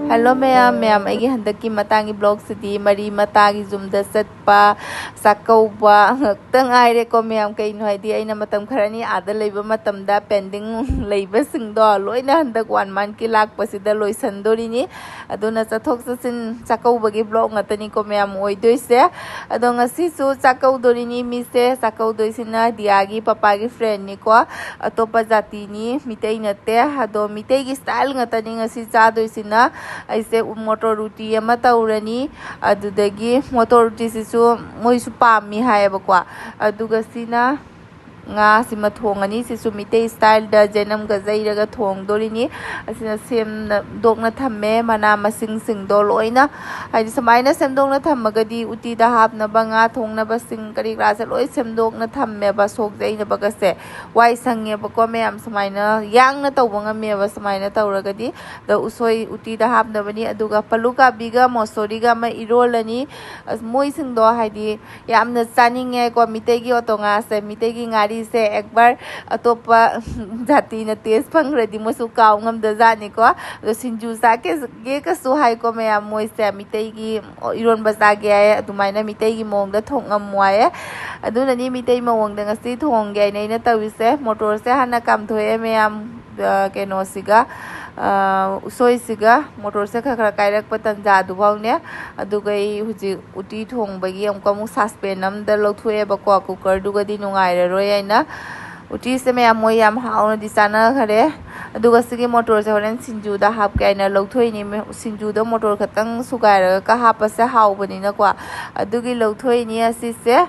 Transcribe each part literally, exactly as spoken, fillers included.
Hello ꯃꯌꯥꯝ, ꯃꯌꯥꯝ ꯑꯩꯒꯤ ꯍꯟꯗꯛꯀꯤ ꯃꯇꯥꯡꯒꯤ vlogꯁꯤꯗꯤ ꯃꯔꯤ ꯃꯇꯥꯒꯤ ꯌꯨꯝꯗ ꯆꯠꯄ, ꯆꯥꯛꯀꯧꯕ ꯉꯥꯛꯇ ꯉꯥꯏꯔꯦꯀꯣ ꯃꯌꯥꯝ꯫ ꯀꯩꯅꯣ ꯍꯥꯏꯗꯤ ꯑꯩꯅ ꯃꯇꯝ ꯈꯔꯅꯤ ꯑꯥꯗ ꯂꯩꯕ ꯃꯇꯝꯗ pending ꯂꯩꯕꯁꯤꯡꯗꯣ ꯂꯣꯏꯅ ꯍꯟꯗꯛ one monthꯀꯤ ꯂꯥꯛꯄꯁꯤꯗ ꯂꯣꯏꯁꯟꯗꯣꯔꯤꯅꯤ꯫ ꯑꯗꯨꯅ ꯆꯠꯊꯣꯛ ꯆꯠꯁꯤꯟ ꯆꯥꯛꯀꯧꯕꯒꯤ vlog ꯉꯥꯛꯇꯅꯤꯀꯣ ꯃꯌꯥꯝ ꯑꯣꯏꯗꯣꯏꯁꯦ꯫ ꯑꯗꯣ ꯉꯁꯤꯁꯨ ꯆꯥꯛꯀꯧꯗꯣꯔꯤꯅꯤ꯫ ꯃꯤꯁꯦ ꯆꯥꯛꯀꯧꯗꯣꯏꯁꯤꯅ ꯗꯤꯌꯥꯒꯤ ꯄꯄꯥꯒꯤ friendꯅꯤꯀꯣ, ꯑꯇꯣꯞꯄ ꯖꯥꯇꯤꯅꯤ, ꯃꯤꯇꯩ ꯅꯠꯇꯦ꯫ ꯑꯗꯣ ꯃꯤꯇꯩꯒꯤ style ꯉꯥꯛꯇꯅꯤ ꯉꯁꯤ ꯆꯥꯗꯣꯏꯁꯤꯅ꯫ ꯑꯩꯁꯦ ꯎ-, ꯃꯣꯇꯣꯔ ꯎꯇꯤ ꯑꯃ ꯇꯧꯔꯅꯤ꯫ ꯑꯗꯨꯗꯒꯤ ꯃꯣꯇꯣꯔ ꯎꯇꯤꯁꯤꯁꯨ ꯃꯣꯏꯁꯨ ꯄꯥꯝꯃꯤ ꯍꯥꯏꯌꯦꯕꯀꯣ꯫ ꯑꯗꯨꯒ ꯁꯤꯅ ꯉꯥꯁꯤꯃ ꯊꯣꯡꯉꯅꯤ꯫ ꯁꯤꯁꯨ ꯃꯤꯇꯩ styleꯗ ꯖꯦꯅꯝꯒ ꯌꯩꯔꯒ ꯊꯣꯡꯗꯣꯔꯤꯅꯤ꯫ ꯑꯁꯤꯅ ꯁꯦꯝꯗꯣꯛꯅ ꯊꯝꯃꯦ ꯃꯅꯥ ꯃꯁꯤꯡꯁꯤꯡꯗꯣ ꯂꯣꯏꯅ꯫ ꯍꯥꯏꯗꯤ ꯁꯨꯃꯥꯏꯅ ꯁꯦꯝꯗꯣꯛꯅ ꯊꯝꯃꯒꯗꯤ ꯎꯇꯤꯗ ꯍꯥꯞꯅꯕ ꯉꯥ ꯊꯣꯡꯅꯕꯁꯤꯡ ꯀꯔꯤ ꯀꯔꯥꯁꯦ ꯂꯣꯏ ꯁꯦꯝꯗꯣꯛꯅ ꯊꯝꯃꯦꯕ, ꯁꯣꯛ ꯌꯩꯅꯕꯒꯁꯦ꯫ ꯋꯥꯏ ꯁꯪꯉꯦꯕꯀꯣ ꯃꯌꯥꯝ, ꯁꯨꯃꯥꯏꯅ ꯌꯥꯡꯅ ꯇꯧꯕ ꯉꯝꯃꯦꯕ ꯁꯨꯃꯥꯏꯅ ꯇꯧꯔꯒꯗꯤ꯫ ꯑꯗꯣ ꯎꯁꯣꯏ ꯎꯇꯤꯗ ꯍꯥꯞꯅꯕꯅꯤ꯫ ꯑꯗꯨꯒ ꯄꯂꯨ ꯀꯥꯕꯤꯒ ꯃꯣꯁꯣꯔꯤꯒ ꯑꯃ ꯏꯔꯣꯜꯂꯅꯤ꯫ ꯑꯁ, ꯃꯣꯏꯁꯤꯡꯗꯣ ꯍꯥꯏꯗꯤ ꯌꯥꯝꯅ ꯆꯥꯅꯤꯡꯉꯦꯀꯣ꯫ ꯃꯤꯇꯩꯒꯤ ꯑꯣꯇꯣꯉꯥꯁꯦ, ꯃꯤꯇꯩꯒꯤ ꯉꯥꯔꯤꯁꯦ ꯑꯦꯛꯕꯥꯔ ꯑꯇꯣꯞꯄ ꯖꯥꯇꯤꯅ taste ꯐꯪꯈ꯭ꯔꯗꯤ ꯃꯣꯏꯁꯨ ꯀꯥꯎ ꯉꯝꯗꯖꯥꯠꯅꯤꯀꯣ꯫ ꯑꯗꯣ ꯁꯤꯡꯖꯨ ꯆꯥꯒꯦ, ꯒꯦꯀꯁꯨ ꯍꯥꯏꯀꯣ ꯃꯌꯥꯝ, ꯃꯣꯏꯁꯦ ꯃꯤꯇꯩꯒꯤ ꯏꯔꯣꯟꯕ ꯆꯥꯒꯦ ꯍꯥꯏ, ꯑꯗꯨꯃꯥꯏꯅ ꯃꯤꯇꯩꯒꯤ ꯃꯑꯣꯡꯗ ꯊꯣꯡꯉꯝꯃꯣ ꯍꯥꯏꯌꯦ꯫ ꯑꯗꯨꯅꯅꯤ ꯃꯤꯇꯩ ꯃꯑꯣꯡꯗ ꯉꯁꯤ ꯊꯣꯡꯒꯦ ꯍꯥꯏꯅ ꯑꯩꯅ ꯇꯧꯔꯤꯁꯦ꯫ ꯃꯣꯇꯣꯔꯁꯦ ꯍꯥꯟꯅ ꯀꯥꯝꯊꯣꯛꯑꯦ ꯃꯌꯥꯝ, ꯑ, ꯀꯩꯅꯣꯁꯤꯒ, ꯑ, ꯎꯁꯣꯏꯁꯤꯒ꯫ ꯃꯣꯇꯣꯔꯁꯦ ꯈꯔ ꯈꯔ ꯀꯥꯏꯔꯛꯄ ꯇꯟꯖꯥꯗꯨꯐꯥꯎꯅꯦ꯫ ꯑꯗꯨꯒ ꯑꯩ ꯍꯧꯖꯤꯛ ꯎꯇꯤ ꯊꯣꯡꯕꯒꯤ ꯑꯃꯨꯛꯀ ꯑꯃꯨꯛ saucepan ꯑꯃꯗ ꯂꯧꯊꯣꯛꯑꯦꯕꯀꯣ, cookerꯗꯨꯒꯗꯤ ꯅꯨꯡꯉꯥꯏꯔꯔꯣꯏ ꯍꯥꯏꯅ꯫ ꯎꯇꯤꯁꯦ ꯃꯌꯥꯝ ꯃꯣꯏ ꯌꯥꯝ ꯍꯥꯎꯅꯗꯤ ꯆꯥꯅꯈꯔꯦ꯫ ꯑꯗꯨꯒ ꯁꯤꯒꯤ ꯃꯣꯇꯣꯔꯁꯦ ꯍꯣꯔꯦꯟ ꯁꯤꯡꯖꯨꯗ ꯍꯥꯞꯀꯦ ꯍꯥꯏꯅ ꯂꯧꯊꯣꯛꯏꯅꯤ꯫ ꯃ-, ꯁꯤꯡꯖꯨꯗ ꯃꯣꯇꯣꯔ ꯈꯛꯇꯪ ꯁꯨꯒꯥꯏꯔꯒ ꯍꯥꯞꯄꯁꯦ ꯍꯥꯎꯕꯅꯤꯅꯀꯣ꯫ ꯑꯗꯨꯒꯤ ꯂꯧꯊꯣꯛꯏꯅꯤ ꯑꯁꯤꯁꯦ꯫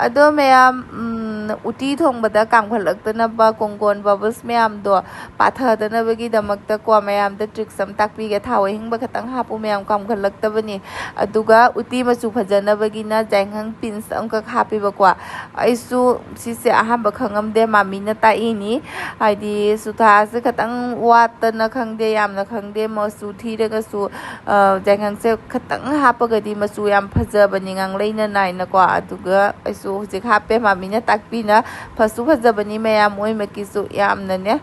ꯑꯗꯣ ꯃꯌꯥꯝ, ꯎꯝ, ꯎꯇꯤ ꯊꯣꯡꯕꯗ ꯀꯥꯝꯈꯠꯂꯛꯇꯅꯕ ꯀꯣꯡꯒꯣꯟ bubbles ꯃꯌꯥꯝꯗꯣ ꯄꯥꯊꯗꯅꯕꯒꯤꯗꯃꯛꯇꯀꯣ ꯃꯌꯥꯝꯗ tricks ꯑꯃ ꯇꯥꯛꯄꯤꯒꯦ꯫ ꯊꯥꯎ ꯑꯍꯤꯡꯕ ꯈꯛꯇꯪ ꯍꯥꯞꯄꯨ ꯃꯌꯥꯝ, ꯀꯥꯝꯈꯠꯂꯛꯇꯕꯅꯤ꯫ ꯑꯗꯨꯒ ꯎꯇꯤ ꯃꯆꯨ ꯐꯖꯅꯕꯒꯤꯅ ꯌꯥꯏꯉꯪ pinch ꯑꯃꯈꯛ ꯍꯥꯞꯄꯤꯕꯀꯣ꯫ ꯑꯩꯁꯨ ꯁꯤꯁꯦ ꯑꯍꯥꯟꯕ ꯈꯪꯉꯝꯗꯦ, ꯃꯥꯃꯤꯅ ꯇꯥꯛꯏꯅꯤ꯫ ꯍꯥꯏꯗꯤ ꯆꯨꯊꯥꯁꯦ ꯈꯤꯇꯪ ꯋꯥꯠꯇꯅ ꯈꯪꯗꯦ, ꯌꯥꯝꯅ ꯈꯪꯗꯦ, ꯃꯆꯨ ꯊꯤꯔꯒꯁꯨ, ꯑ, ꯌꯥꯏꯉꯪꯁꯦ ꯈꯤꯇꯪ ꯍꯥꯞꯄꯒꯗꯤ ꯃꯆꯨ ꯌꯥꯝ ꯐꯖꯕꯅꯤ, ꯉꯥꯡꯂꯩꯅ ꯅꯥꯏꯅꯀꯣ꯫ ꯑꯗꯨꯒ ꯑꯩꯁꯨ ꯍꯧꯖꯤꯛ ꯍꯥꯞꯄꯦ, ꯃꯥꯃꯤꯅ ꯇꯥꯛꯄꯤꯅ꯫ ꯐꯁꯨ ꯐꯖꯕꯅꯤ ꯃꯌꯥꯝ, ꯃꯣꯏꯃꯛꯀꯤꯁꯨ ꯌꯥꯝꯅꯅꯦ꯫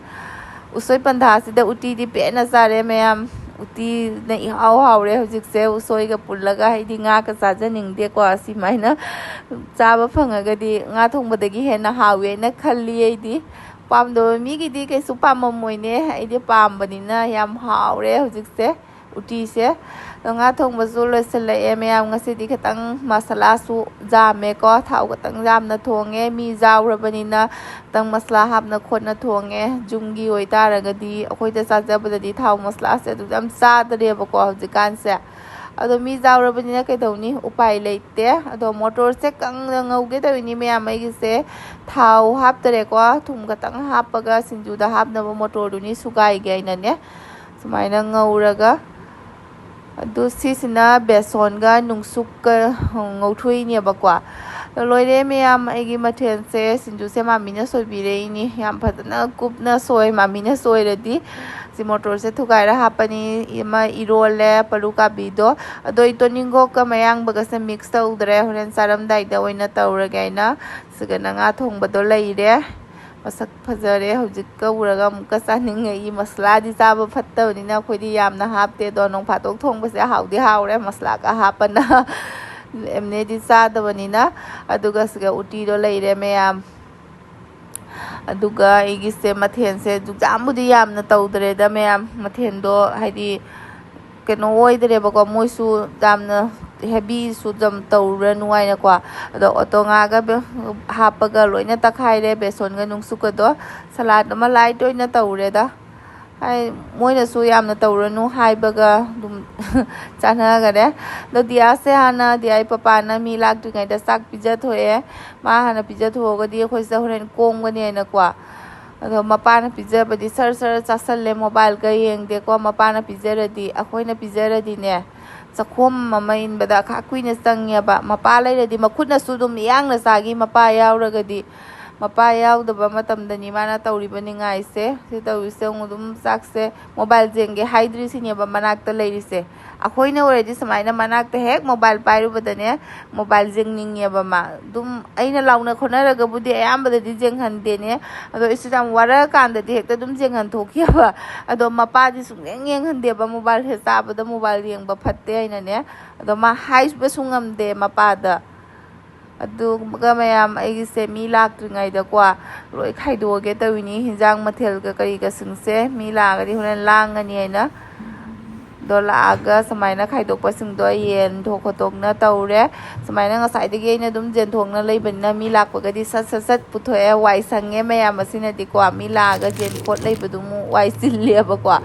ꯎꯁꯣꯏ ꯄꯟꯊꯥꯁꯤꯗ ꯎꯇꯤꯗꯤ ꯄꯦꯟꯅ ꯆꯥꯔꯦ ꯃꯌꯥꯝ꯫ ꯎꯇꯤꯅ ꯏꯍꯥꯎ ꯍꯥꯎꯔꯦ ꯍꯧꯖꯤꯛꯁꯦ꯫ ꯎꯁꯣꯏꯒ ꯄꯨꯜꯂꯒ, ꯑꯩꯗꯤ ꯉꯥꯒ ꯆꯥꯖꯅꯤꯡꯗꯦꯀꯣ, ꯁꯤꯃꯥꯏꯅ ꯆꯥꯕ ꯐꯪꯉꯒꯗꯤ ꯉꯥ ꯊꯣꯡꯕꯗꯒꯤ ꯍꯦꯟꯅ ꯍꯥꯎꯋꯦꯅ ꯈꯜꯂꯤ ꯑꯩꯗꯤ꯫ ꯄꯥꯝꯗꯕ ꯃꯤꯒꯤꯗꯤ ꯀꯩꯁꯨ ꯄꯥꯝꯃꯝꯃꯣꯏꯅꯦ, ꯑꯩꯗꯤ ꯄꯥꯝꯕꯅꯤꯅ ꯌꯥꯝ ꯍꯥꯎꯔꯦ ꯍꯧꯖꯤꯛꯁꯦ ꯎꯇꯤꯁꯦ꯫ ꯑꯗꯣ ꯉꯥ ꯊꯣꯡꯕꯁꯨ ꯂꯣꯏꯁꯤꯜꯂꯛꯑꯦ ꯃꯌꯥꯝ꯫ ꯉꯁꯤꯗꯤ ꯈꯤꯇꯪ ꯃꯁꯥꯂꯥꯁꯨ ꯌꯥꯝꯃꯦꯀꯣ, ꯊꯥꯎ ꯈꯤꯇꯪ ꯌꯥꯝꯅ ꯊꯣꯡꯉꯦ꯫ ꯃꯤ ꯌꯥꯎꯔꯕꯅꯤꯅ ꯈꯤꯇꯪ ꯃꯁꯥꯂꯥ ꯍꯥꯞꯅ ꯈꯣꯠꯅ ꯊꯣꯡꯉꯦ꯫ ꯌꯨꯝꯒꯤ ꯑꯣꯏꯇꯥꯔꯒꯗꯤ, ꯑꯩꯈꯣꯏꯗ ꯆꯥꯖꯕꯗꯗꯤ ꯊꯥꯎ ꯃꯁꯥꯂꯥꯁꯦ ꯑꯗꯨꯛ ꯌꯥꯝ ꯆꯥꯗꯔꯦꯕꯀꯣ ꯍꯧꯖꯤꯛꯀꯥꯟꯁꯦ꯫ ꯑꯗꯣ ꯃꯤ ꯌꯥꯎꯔꯕꯅꯤꯅ ꯀꯩꯗꯧꯅꯤ, ꯎꯄꯥꯏ ꯂꯩꯇꯦ꯫ ꯑꯗꯣ ꯃꯣꯇꯣꯔꯁꯦ ꯀꯪꯅ ꯉꯧꯒꯦ ꯇꯧꯔꯤꯅꯤ ꯃꯌꯥꯝ꯫ ꯑꯩꯒꯤꯁꯦ ꯊꯥꯎ ꯍꯥꯞꯇꯔꯦꯀꯣ, ꯊꯨꯝ ꯈꯛꯇꯪ ꯍꯥꯞꯄꯒ ꯁꯤꯡꯖꯨꯗ ꯍꯥꯞꯅꯕ ꯃꯣꯇꯣꯔꯗꯨꯅꯤ ꯁꯨꯒꯥꯏꯒꯦ ꯑꯩꯅꯅꯦ꯫ ꯁꯨꯃꯥꯏꯅ ꯉꯧꯔꯒ, ꯑꯗꯨ ꯁꯤꯁꯤꯅ ꯕꯦꯁꯣꯟꯒ ꯅꯨꯡꯁꯨꯛꯀ ꯉꯧꯊꯣꯛꯏꯅꯦꯕꯀꯣ꯫ ꯂꯣꯏꯔꯦ ꯃꯌꯥꯝ, ꯑꯩꯒꯤ ꯃꯊꯦꯜꯁꯦ꯫ ꯁꯤꯡꯖꯨꯁꯦ ꯃꯥꯃꯤꯅ ꯁꯣꯏꯕꯤꯔꯛꯏꯅꯤ, ꯌꯥꯝ ꯐꯖꯅ ꯀꯨꯞꯅ ꯁꯣꯏ꯫ ꯃꯥꯃꯤꯅ ꯁꯣꯏꯔꯗꯤ ꯁꯤ ꯃꯣꯇꯣꯔꯁꯦ ꯊꯨꯒꯥꯏꯔ ꯍꯥꯞꯄꯅꯤ꯫ ꯑꯃ ꯏꯔꯣꯜꯂꯦ, ꯄꯔꯨ ꯀꯥꯕꯤꯗꯣ꯫ ꯑꯗꯣ ꯑꯩ ꯇꯣꯅꯤꯡꯈꯣꯛꯀ ꯃꯌꯥꯡꯕꯒꯁꯦ ꯃꯤꯛꯁ ꯇꯧꯗ꯭ꯔꯦ, ꯍꯣꯔꯦꯟ ꯆꯥꯔꯝꯗꯥꯏꯗ ꯑꯣꯏꯅ ꯇꯧꯔꯒꯦ ꯍꯥꯏꯅ꯫ ꯁꯤꯒꯅ ꯉꯥ ꯊꯣꯡꯕꯗꯣ ꯂꯩꯔꯦ꯫ ꯃꯁꯛ ꯐꯖꯔꯦ꯫ ꯍꯧꯖꯤꯛꯀ ꯎꯔꯒ ꯑꯃꯨꯛꯀ ꯆꯥꯅꯤꯡꯉꯛꯏ꯫ ꯃꯁꯂꯥꯗꯤ ꯆꯥꯕ ꯐꯠꯇꯕꯅꯤꯅ ꯑꯩꯈꯣꯏꯗꯤ ꯌꯥꯝꯅ ꯍꯥꯞꯇꯦ, ꯑꯗꯣ ꯅꯣꯡ ꯐꯥꯗꯣꯛ ꯊꯣꯡꯕꯁꯦ ꯍꯥꯎꯗꯤ ꯍꯥꯎꯔꯦ ꯃꯁꯂꯥꯒ ꯍꯥꯞꯄꯅ꯫ ꯌꯥꯝꯅꯗꯤ ꯆꯥꯗꯕꯅꯤꯅ꯫ ꯑꯗꯨꯒ ꯁꯤꯒ ꯎꯇꯤꯗꯣ ꯂꯩꯔꯦ ꯃꯌꯥꯝ꯫ ꯑꯗꯨꯒ ꯑꯩꯒꯤꯁꯦ ꯃꯊꯦꯜꯁꯦ ꯑꯗꯨꯛ ꯌꯥꯝꯕꯨꯗꯤ ꯌꯥꯝꯅ ꯇꯧꯗ꯭ꯔꯦꯗ ꯃꯌꯥꯝ꯫ ꯃꯊꯦꯜꯗꯣ ꯍꯥꯏꯗꯤ ꯀꯩꯅꯣ ꯑꯣꯏꯗ꯭ꯔꯦꯕꯀꯣ, ꯃꯣꯏꯁꯨ ꯌꯥꯝꯅ ꯍꯦꯕꯤꯁꯨ ꯑꯗꯨꯝ ꯇꯧꯔꯨꯔꯅꯨ ꯍꯥꯏꯅꯀꯣ꯫ ꯑꯗꯣ ꯑꯣꯇꯣꯉꯥꯒ ꯕꯦ-, ꯍꯥꯞꯄꯒ ꯂꯣꯏꯅ ꯇꯛꯈꯥꯏꯔꯦ, ꯕꯦꯁꯣꯟꯒ ꯅꯨꯡꯁꯨꯛꯀꯗꯣ꯫ ꯁꯂꯥꯠ ꯑꯃ ꯂꯥꯏꯠ ꯑꯣꯏꯅ ꯇꯧꯔꯦꯗ꯫ ꯍꯥꯏ, ꯃꯣꯏꯅꯁꯨ ꯌꯥꯝꯅ ꯇꯧꯔꯅꯨ ꯍꯥꯏꯕꯒ ꯑꯗꯨꯝ ꯆꯥꯟꯅꯈꯔꯦ꯫ ꯑꯗꯣ ꯗꯤꯌꯥꯁꯦ ꯍꯥꯟꯅ, ꯗꯤꯌꯥꯒꯤ ꯄꯄꯥꯅ ꯃꯤ ꯂꯥꯛꯇ꯭ꯔꯤꯉꯩꯗ ꯆꯥꯛ ꯄꯤꯖꯊꯣꯛꯑꯦ꯫ ꯃꯥ ꯍꯥꯟꯅ ꯄꯤꯖꯊꯣꯛꯑꯒꯗꯤ ꯑꯩꯈꯣꯏꯁꯤꯗ ꯍꯣꯔꯦꯟ ꯀꯣꯝꯒꯅꯤ ꯍꯥꯏꯅꯀꯣ꯫ ꯑꯗꯣ ꯃꯄꯥꯅ ꯄꯤꯖꯕꯗꯤ ꯁꯔ ꯁꯔ ꯆꯥꯁꯜꯂꯦ, ꯃꯣꯕꯥꯏꯜꯒ ꯌꯦꯡꯗꯦꯀꯣ꯫ ꯃꯄꯥꯅ ꯄꯤꯖꯔꯗꯤ, ꯑꯩꯈꯣꯏꯅ ꯄꯤꯖꯔꯗꯤꯅꯦ, ꯆꯥꯛꯈꯣꯝ ꯑꯃ ꯏꯟꯕꯗ ꯈꯔ ꯀꯨꯏꯅ ꯆꯪꯉꯦꯕ꯫ ꯃꯄꯥ ꯂꯩꯔꯗꯤ ꯃꯈꯨꯠꯅꯁꯨ ꯑꯗꯨꯝ ꯏꯌꯥꯡꯅ ꯆꯥꯈꯤ, ꯃꯄꯥ ꯌꯥꯎꯔꯒꯗꯤ꯫ ꯃꯄꯥ ꯌꯥꯎꯗꯕ ꯃꯇꯝꯗꯅꯤ ꯃꯥꯅ ꯇꯧꯔꯤꯕ ꯅꯤꯡꯉꯥꯏꯁꯦ꯫ ꯁꯤ ꯇꯧꯔꯤꯁꯦ ꯑꯃꯨꯛ ꯑꯗꯨꯝ ꯆꯥꯛꯁꯦ ꯃꯣꯕꯥꯏꯜ ꯌꯦꯡꯒꯦ ꯍꯥꯏꯗ꯭ꯔꯤꯁꯤꯅꯦꯕ ꯃꯅꯥꯛꯇ ꯂꯩꯔꯤꯁꯦ꯫ ꯑꯩꯈꯣꯏꯅ ꯑꯣꯏꯔꯗꯤ ꯁꯨꯃꯥꯏꯅ ꯃꯅꯥꯛꯇ ꯍꯦꯛ ꯃꯣꯕꯥꯏꯜ ꯄꯥꯏꯔꯨꯕꯗꯅꯦ, ꯃꯣꯕꯥꯏꯜ ꯌꯦꯡꯅꯤꯡꯉꯦꯕ ꯃꯥ꯫ ꯑꯗꯨꯝ ꯑꯩꯅ ꯂꯥꯎꯅ ꯈꯣꯠꯅꯔꯒꯕꯨꯗꯤ ꯑꯌꯥꯝꯕꯗꯗꯤ ꯌꯦꯡꯍꯟꯗꯦꯅꯦ꯫ ꯑꯗꯣ ꯑꯩꯁꯨ ꯌꯥꯝ ꯋꯥꯔꯛꯑꯀꯥꯟꯗꯗꯤ ꯍꯦꯛꯇ ꯑꯗꯨꯝ ꯌꯦꯡꯍꯟꯊꯣꯛꯈꯤꯑꯕ꯫ ꯑꯗꯣ ꯃꯄꯥꯗꯤ ꯁꯨꯡꯌꯦꯡ ꯌꯦꯡꯍꯟꯗꯦꯕ ꯃꯣꯕꯥꯏꯜꯁꯦ꯫ ꯆꯥꯕꯗ ꯃꯣꯕꯥꯏꯜ ꯌꯦꯡꯕ ꯐꯠꯇꯦ ꯍꯥꯏꯅꯅꯦ꯫ ꯑꯗꯣ ꯃꯥ ꯍꯥꯏꯕꯁꯨ ꯉꯝꯗꯦ ꯃꯄꯥꯗ꯫ ꯑꯗꯨꯒ ꯃꯌꯥꯝ, ꯑꯩꯒꯤꯁꯦ ꯃꯤ ꯂꯥꯛꯇ꯭ꯔꯤꯉꯩꯗꯀꯣ ꯂꯣꯏ ꯈꯥꯏꯗꯣꯛꯑꯒꯦ ꯇꯧꯔꯤꯅꯤ, ꯍꯤꯟꯖꯥꯡ ꯃꯊꯦꯜꯒ ꯀꯔꯤꯒꯁꯤꯡꯁꯦ꯫ ꯃꯤ ꯂꯥꯛꯑꯒꯗꯤ ꯍꯣꯔꯦꯟ ꯂꯥꯡꯉꯅꯤ ꯍꯥꯏꯅ꯫ ꯑꯗꯣ ꯂꯥꯛꯑꯒ ꯁꯨꯃꯥꯏꯅ ꯈꯥꯏꯗꯣꯛꯄꯁꯤꯡꯗꯣ ꯑꯩ ꯌꯦꯟꯊꯣꯛ ꯈꯣꯠꯇꯣꯛꯅ ꯇꯧꯔꯦ꯫ ꯁꯨꯃꯥꯏꯅ ꯉꯁꯥꯏꯗꯒꯤ ꯑꯩꯅ ꯑꯗꯨꯝ ꯌꯦꯟꯊꯣꯛꯅ ꯂꯩꯕꯅꯤꯅ ꯃꯤ ꯂꯥꯛꯄꯒꯗꯤ ꯁꯠ ꯁꯠ ꯁꯠ ꯄꯨꯊꯣꯛꯑꯦ꯫ ꯋꯥꯏ ꯁꯪꯉꯦ ꯃꯌꯥꯝ ꯑꯁꯤꯅꯗꯤꯀꯣ꯫ ꯃꯤ ꯂꯥꯛꯑꯒ ꯌꯦꯟ ꯈꯣꯠ ꯂꯩꯕꯗꯨ ꯑꯃꯨꯛ ꯋꯥꯏ ꯆꯤꯜꯂꯦꯕꯀꯣ꯫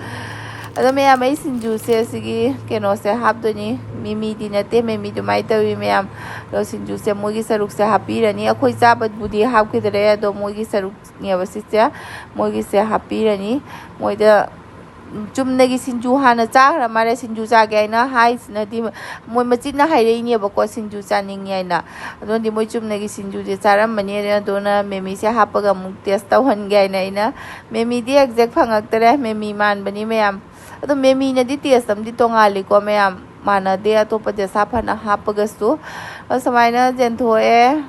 ꯑꯗꯣ ꯃꯌꯥꯝ, ꯑꯩ ꯁꯤꯡꯖꯨꯁꯦ ꯁꯤꯒꯤ ꯀꯩꯅꯣꯁꯦ ꯍꯥꯞꯇꯣꯏꯅꯤ꯫ ꯃꯤꯃꯤꯗꯤ ꯅꯠꯇꯦ, ꯃꯤꯃꯤ ꯑꯗꯨꯃꯥꯏꯅ ꯇꯧꯏ ꯃꯌꯥꯝ꯫ ꯑꯗꯣ ꯁꯤꯡꯖꯨꯁꯦ ꯃꯣꯏꯒꯤ ꯁꯔꯨꯛꯁꯦ ꯍꯥꯞꯄꯤꯔꯅꯤ꯫ ꯑꯩꯈꯣꯏ ꯆꯥꯕꯕꯨꯗꯤ ꯍꯥꯞꯈꯤꯗ꯭ꯔꯦ, ꯑꯗꯣ ꯃꯣꯏꯒꯤ ꯁꯔꯨꯛꯅꯦꯕ ꯁꯤꯁꯦ꯫ ꯃꯣꯏꯒꯤꯁꯦ ꯍꯥꯞꯄꯤꯔꯅꯤ꯫ ꯃꯣꯏꯗ ꯆꯨꯝꯅꯒꯤ ꯁꯤꯡꯖꯨ ꯍꯥꯟꯅ ꯆꯥꯈ꯭ꯔ ꯃꯥꯜꯂꯦ꯫ ꯁꯤꯡꯖꯨ ꯆꯥꯒꯦ ꯍꯥꯏꯅ ꯍꯥꯏꯁꯤꯅꯗꯤ ꯃꯣꯏ ꯃꯆꯤꯟꯅ ꯍꯥꯏꯔꯛꯏꯅꯦꯕꯀꯣ, ꯁꯤꯡꯖꯨ ꯆꯥꯅꯤꯡꯉꯦ ꯍꯥꯏꯅ꯫ ꯑꯗꯨꯅꯗꯤ ꯃꯣꯏ ꯆꯨꯝꯅꯒꯤ ꯁꯤꯡꯖꯨꯁꯦ ꯆꯥꯔꯝꯃꯅꯤ꯫ ꯑꯗꯨꯅ ꯃꯤꯃꯤꯁꯦ ꯍꯥꯞꯄꯒ ꯑꯃꯨꯛ ꯇꯦꯁ ꯇꯧꯍꯟꯒꯦ ꯍꯥꯏꯅ ꯑꯩꯅ, ꯃꯤꯃꯤꯗꯤ ꯑꯦꯛꯖꯦꯛ ꯐꯪꯉꯛꯇꯔꯦ, ꯃꯤꯃꯤ ꯃꯥꯟꯕꯅꯤ ꯃꯌꯥꯝ꯫ ꯑꯗꯣ ꯃꯤꯃꯤꯅꯗꯤ ꯇꯦꯁ ꯑꯃꯗꯤ ꯇꯣꯡꯉꯥꯜꯂꯤꯀꯣ ꯃꯌꯥꯝ, ꯃꯥꯟꯅꯗꯦ ꯑꯇꯣꯞꯄ ꯇꯦꯁ ꯐꯅ ꯍꯥꯞꯄꯒꯁꯨ꯫ ꯑꯗꯣ ꯁꯨꯃꯥꯏꯅ ꯌꯦꯟꯊꯣꯛꯑꯦ꯫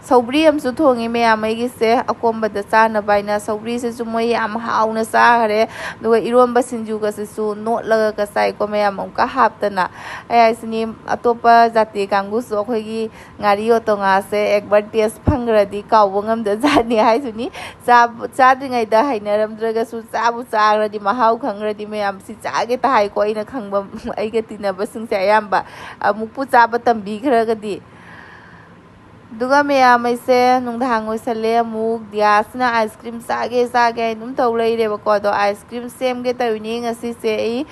ꯁꯧꯒ꯭ꯔꯤ ꯑꯃꯁꯨ ꯊꯣꯡꯉꯤ ꯃꯌꯥꯝ ꯑꯩꯒꯤꯁꯦ, ꯑꯀꯣꯝꯕꯗ ꯆꯥꯅꯕ ꯍꯥꯏꯅ꯫ ꯁꯧꯒ꯭ꯔꯤꯁꯤꯁꯨ ꯃꯣꯏ ꯌꯥꯝ ꯍꯥꯎꯅ ꯆꯥꯈꯔꯦ꯫ ꯑꯗꯨꯒ ꯏꯔꯣꯝꯕ ꯁꯤꯡꯖꯨꯒꯁꯤꯁꯨ ꯅꯣꯠꯂꯒ ꯆꯥꯏꯀꯣ ꯃꯌꯥꯝ, ꯑꯃꯨꯛꯀ ꯍꯥꯞꯇꯅ꯫ ꯑꯩ ꯍꯥꯏꯁꯤꯅꯤ, ꯑꯇꯣꯞꯄ ꯖꯥꯇꯤ ꯀꯥꯡꯕꯨꯁꯨ ꯑꯩꯈꯣꯏꯒꯤ ꯉꯥꯔꯤ ꯑꯣꯇꯣꯉꯥꯁꯦ ꯑꯦꯛꯕꯔ ꯇꯦꯁ ꯐꯪꯈ꯭ꯔꯗꯤ ꯀꯥꯎꯕ ꯉꯝꯗꯖꯥꯠꯅꯤ ꯍꯥꯏꯁꯤꯅꯤ꯫ ꯆꯥꯕ-, ꯆꯥꯗ꯭ꯔꯤꯉꯩꯗ ꯍꯩꯅꯔꯝꯗ꯭ꯔꯒꯁꯨ ꯆꯥꯕꯨ ꯆꯥꯈ꯭ꯔꯗꯤ ꯃꯍꯥꯎ ꯈꯪꯈ꯭ꯔꯗꯤ ꯃꯌꯥꯝ ꯁꯤ ꯆꯥꯒꯦ ꯇ ꯍꯥꯏꯀꯣ꯫ ꯑꯩꯅ ꯈꯪꯕ, ꯑꯩꯒ ꯇꯤꯟꯅꯕꯁꯤꯡꯁꯦ ꯑꯌꯥꯝꯕ ꯑꯃꯨꯛꯄꯨ ꯆꯥꯕ ꯇꯝꯕꯤꯈ꯭ꯔꯒꯗꯤ꯫ ꯑꯗꯨꯒ ꯃꯌꯥꯝ, ꯑꯩꯁꯦ ꯅꯨꯡꯗꯥꯡ ꯑꯣꯏꯁꯜꯂꯦ, ꯑꯃꯨꯛ ꯗꯤꯌꯥꯁꯅ ꯑꯥꯏꯁ ꯀ꯭ꯔꯤꯝ ꯆꯥꯒꯦ ꯆꯥꯒꯦ ꯍꯥꯏꯅ ꯑꯗꯨꯝ ꯇꯧ ꯂꯩꯔꯦꯕꯀꯣ꯫ ꯑꯗꯣ ꯑꯥꯏꯁ ꯀ꯭ꯔꯤꯝ ꯁꯦꯝꯒꯦ ꯇꯧꯔꯤꯅꯤ ꯉꯁꯤꯁꯦ꯫ ꯑꯩ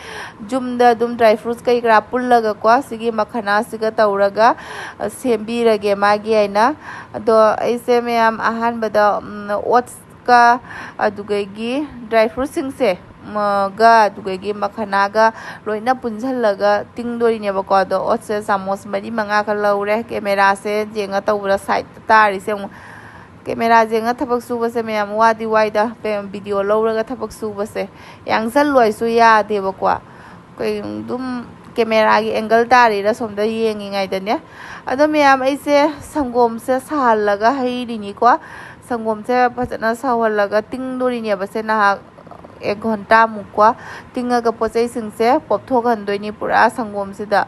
ꯌꯨꯝꯗ ꯑꯗꯨꯝ ꯗ꯭ꯔꯥꯏ ꯐ꯭ꯔꯨꯠꯁ ꯀꯩ ꯀꯔꯥ ꯄꯨꯜꯂꯒꯀꯣ, ꯁꯤꯒꯤ ꯃꯈꯅꯥꯁꯤꯒ ꯇꯧꯔꯒ, ꯑ, ꯁꯦꯝꯕꯤꯔꯒꯦ ꯃꯥꯒꯤ ꯍꯥꯏꯅ꯫ ꯑꯗꯣ ꯑꯩꯁꯦ ꯃꯌꯥꯝ, ꯑꯍꯥꯟꯕꯗ, ꯎꯝ, ꯑꯣꯠꯁꯀ ꯑꯗꯨꯗꯒꯤ ꯗ꯭ꯔꯥꯏ ꯐ꯭ꯔꯨꯠꯁꯤꯡꯁꯦ ꯃ-, ꯒ ꯑꯗꯨꯗꯒꯤ ꯃꯈꯅꯥꯒ ꯂꯣꯏꯅ ꯄꯨꯟꯁꯤꯜꯂꯒ ꯇꯤꯡꯗꯣꯏꯅꯦꯕꯀꯣ꯫ ꯑꯗꯣ ꯑꯣꯠꯁꯦ ꯆꯥꯃꯁ ꯃꯔꯤ ꯃꯉꯥꯒ ꯂꯧꯔꯦ꯫ ꯀꯦꯃꯦꯔꯥꯁꯦ ꯌꯦꯡꯉ ꯇꯧꯕꯗ ꯁꯥꯏꯗꯇ ꯇꯥꯔꯤꯁꯦ ꯑꯃꯨꯛ꯫ ꯀꯦꯃꯦꯔꯥ ꯌꯦꯡꯉ ꯊꯕꯛ ꯁꯨꯕꯁꯦ ꯃꯌꯥꯝ ꯋꯥꯗꯤ ꯋꯥꯏꯗ꯫ ꯄꯦ-, ꯚꯤꯗꯤꯑꯣ ꯂꯧꯔꯒ ꯊꯕꯛ ꯁꯨꯕꯁꯦ ꯌꯥꯡꯁꯜꯂꯨ ꯍꯥꯏꯁꯨ ꯌꯥꯗꯦꯕꯀꯣ꯫ ꯑꯩꯈꯣꯏ ꯑꯗꯨꯝ ꯀꯦꯃꯦꯔꯥꯒꯤ ꯑꯦꯡꯒꯜ ꯇꯥꯔꯤꯔꯥ ꯁꯣꯝꯗ ꯌꯦꯡꯉꯤꯉꯩꯗꯅꯦ꯫ ꯑꯗꯣ ꯃꯌꯥꯝ, ꯑꯩꯁꯦ ꯁꯪꯒꯣꯝꯁꯦ ꯁꯥꯍꯜꯂꯒ ꯍꯩꯔꯤꯅꯤꯀꯣ꯫ ꯁꯪꯒꯣꯝꯁꯦ ꯐꯖꯅ ꯁꯧꯍꯜꯂꯒ ꯇꯤꯡꯗꯣꯔꯤꯅꯦꯕꯁꯦ ꯅꯍꯥꯛ ꯑꯦꯛ ꯘꯟꯇꯥꯃꯨꯛꯀꯣ꯫ ꯇꯤꯡꯉꯒ ꯄꯣꯠ ꯆꯩꯁꯤꯡꯁꯦ ꯄꯣꯞꯊꯣꯛꯍꯟꯗꯣꯏꯅꯤ ꯄꯨꯔꯥ ꯁꯪꯒꯣꯝꯁꯤꯗ꯫